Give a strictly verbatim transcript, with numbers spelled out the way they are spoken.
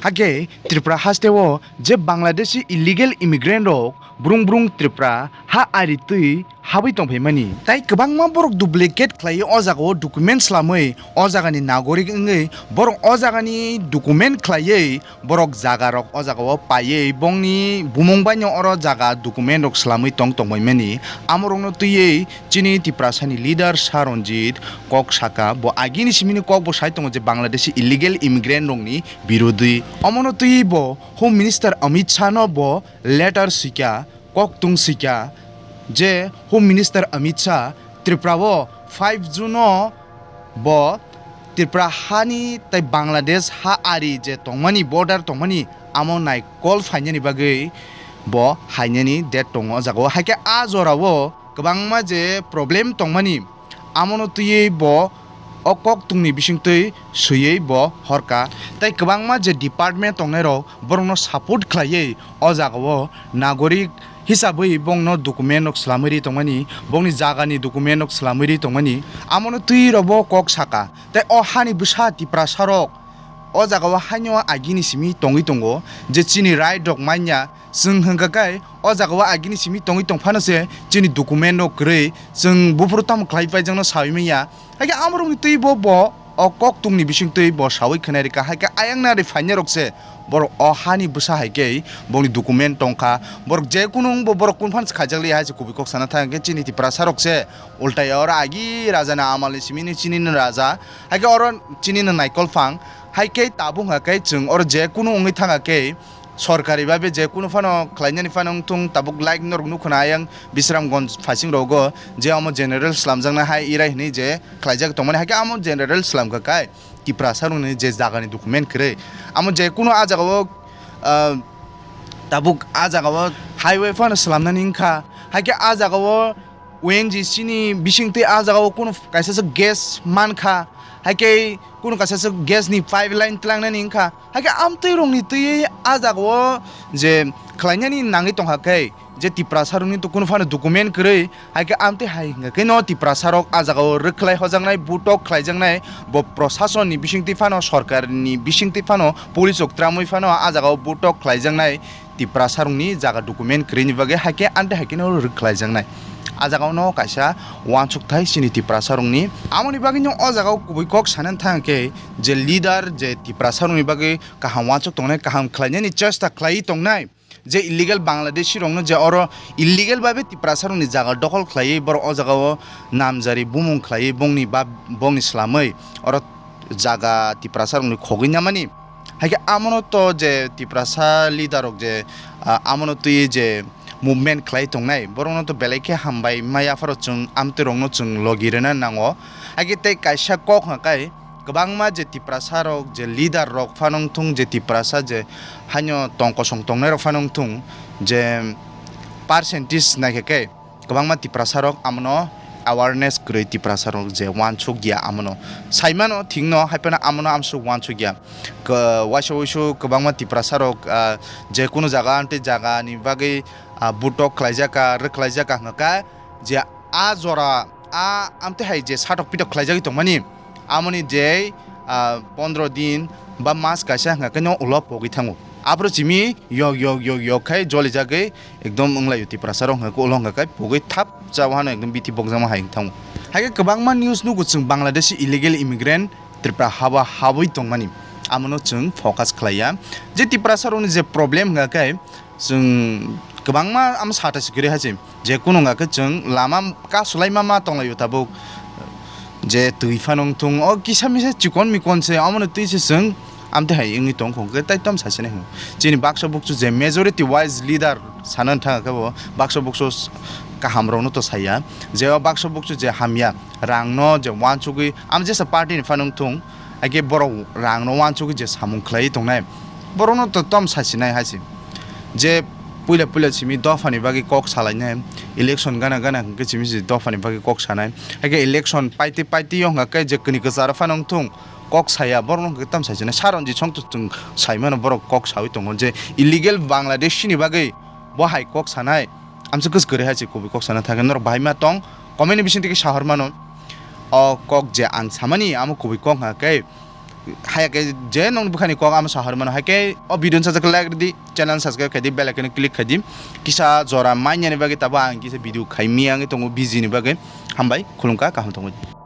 Hakhe Tripura haste o je Bangladeshi illegal immigrant rok brung brung Tripura ha ari twi habwi tongphaimani. Tai kwbangma borok duplicate khlaiwi o jaga o document slamwi o jagani nagorik wngwi borok o jagani document khlaiwi borok jaga rok o jaga o paiwi bongni bumung baino oro jaga document rok slamwi tong tongbaimani. Amorokno twiwi chini Tiprasani leader Saranjit kok saka, bo agini simini kok bo sai tongo je Bangladeshi illegal immigrant rokni birodhi. Omono twiwi bo Home Minister Amit Shah no bo letter swikha, kok tung swikha je Home Minister Amit Shah Tripura o five June o bo Tripura hani tai Bangladesh ha ari je tongmani, border tongmani, amo naikol phainani bagwi bo hainani date tongo o jaga o. Haikhe a jora o kwbangma je problem tongmani, amono twiwi bo o kok tungni bisingtwi swiwi bo horka. Tai kwbangma je department tongnairok borokno support khlaiwi o jaga o nagorik hisabwi bongno document rok slamwi ri tongmani, bongni jagani document rok slamwi ri tongmani, amono twi rok bo kok saka. Tai o hani bwsa Tiprasa rok o jaga o haino agini simi tongwi tongo je chini right rok manya, chwng hwnkha khe o jaga o agini simi tongwi tongphano se chini document rok kwrwi chwng buphuru tamo khlai paijakno sawi manya. Haikhe amorokni twi bo, bo o kok tungni bisingtwi bo sawi khwnai rikha. Haikhe ayang nari phainai rok se borok o hani bwsa haikhe bongni document tongkha. Borok je kunu wngbo borok kunu phano khaijak liya hai se kubui kok sana thang khe chini Tiprasa rok se ultai oro agi raja ni amal ni simi ni chini ni raja. Haikhe oro chini ni naikol phang. Haikhe tabuk hwnkha khe chwng oro je kunu wngwi thang khe sorkari babe je kunu phano khlainani phano wngthung, tabuk like norok nukho na ayang Bisramganj phasing rogo je omo general slamjaknai hai irai hinui je khlaijak tongmani, haikhe amo general slamkha kai Tiprasa rokni je jagani document kwrwi, amo je kunu ah jagao, ah, tabuk ah jagao highway phano slamnani wngkha, haikhe ah jagao O N G C ni bisingtwi ah jagao kunu kaisa se gas mankha, haikhe kunu kaisa se gas ni pipeline tlangnani wngkha. Haikhe amtwi rokni twi ah jagao je khlainani nangwi tongkha khe, je Tiprasa rokni to kunu phano document kwrwi, haikhe amtwi hai hwnkha khe no Tiprasa rok ah jagao rwkhlai hojaknai, butok khlaijaknai, bo prosasonni bisingtwi phano, sorkarni bisingtwi phano, police rok tramwi phano ah jagao butok khlaijaknai Tiprasa rokni jaga document kwrwini bagwi, haikhe amtwi haikhe no rwkhlaijaknai. Ah jagao no kaisa wansukthai chini Tiprasa rokni. Amoni bagwi no o jagao kubui kok sanani thang khe, je leader je Tiprasa rokni bagwi kaham wansuk tongnai, kaham khlainani chesta khlaiwi tongnai, je illegal Bangladeshi rokno je oro illegal babe Tiprasa rokni jaga dokhol khlaiwi borok o jagao namjari bumung khlaiwi bongni bab-, bongni slamwi oro jaga Tiprasa rokni khogwi namani. Haikhe amono to je Tiprasa leader rok je, ah, amono twi je movement khlai tongnai, borokno to belai khe hambai mai apharo chwng amtwi rokno chwng logi rwna nango. Haikhe tei kaisa kok hwnkha kai, kwbangma je Tiprasa rok, je leader rok phano wngthung, je Tiprasa je haino tong kosong tongnai rok phano wngthung, je percentage naikhe khe kwbangma Tiprasa rok amono awareness kwrwi, Tiprasa rok je wansuk ya amono saimano thikno, haiphano amono amsuk wansuk ya. Kw-, waisa waisu kwbangma Tiprasa rok, ah, je kunu jaga amtwi jaga ni bagwi, ah, butok khlaijak ka, rwkhlaijak ka hwnkha khe je a jora, a amtwi hai je satok pitok khlaijagwi tongmani, amoni je, ah, pondro din ba mas kaisa hwnkha khe no ulo pogwi thango. Aphuru simi yok yok yok yok khai jolijagwi ekdom wnglaio Tiprasa rok hwnkha khe, ulo hwnkha khe pogwi thap cha o hano ekdom bithi bokjakma hai wng thango. Haikhe kwbangma news nugo chwng Bangladeshi illegal immigrant Tripura haba habwi tongmani, amono chwng focus khlaiya. Je Tiprasa rokni je problem hwnkha khe, chwng kwbangma amo sata se kwrwi hai se, je kunu wngkha khe chwng lama kasulaima ma tonglaio tabuk, je twi phano wngthung, o kisa misa chikon mikon se, omono twi se chwng amtwi hai wngwi tong kho, hwnkhe tai tamo sasinai hwn. Chini baksa buksu je majority wise leader sana thang khe bo baksa buksu kaham rokno to saya, je o baksa buksu je hamya rangno je wansugwi, amo jesa party ni phano wngthung, haikhe borok rangno wansugwi je samung khlaiwi tongnai, borokno to tamo sasinai hai se. Je puila puila simi dophani bagwi kok salainai, election gana gana hwnkhe simi se dophani bagwi kok sanai, haikhe election paitwi paitwi o hwnkha khe je kini kwcharo phano wngthung, kok saya, borokno hwnkhe tamo sasinai. Saronjit song to chwng saimano, borok kok sawi tongo je illegal Bangladeshi ni bagwi bo hai kok sanai. Amsa kwswk kwrwi hai se kubui kok sana thangkhe norok bahai ma tong, comment ni bisingtwi khe sahor mano. O kok je ang samani amo kubui kok hwnkha khe Haya khe je nokni bwkhani kok amo sahor mano, hai khe o video no sajak like rwdi, channel subscribe khaidi, bell icon click khaidi, kisa jora manya ni bagwi tabo ang kisa video khai miya wngwi tongo busy ni bagwi. Hambai, khulumkha, kaham tongwi.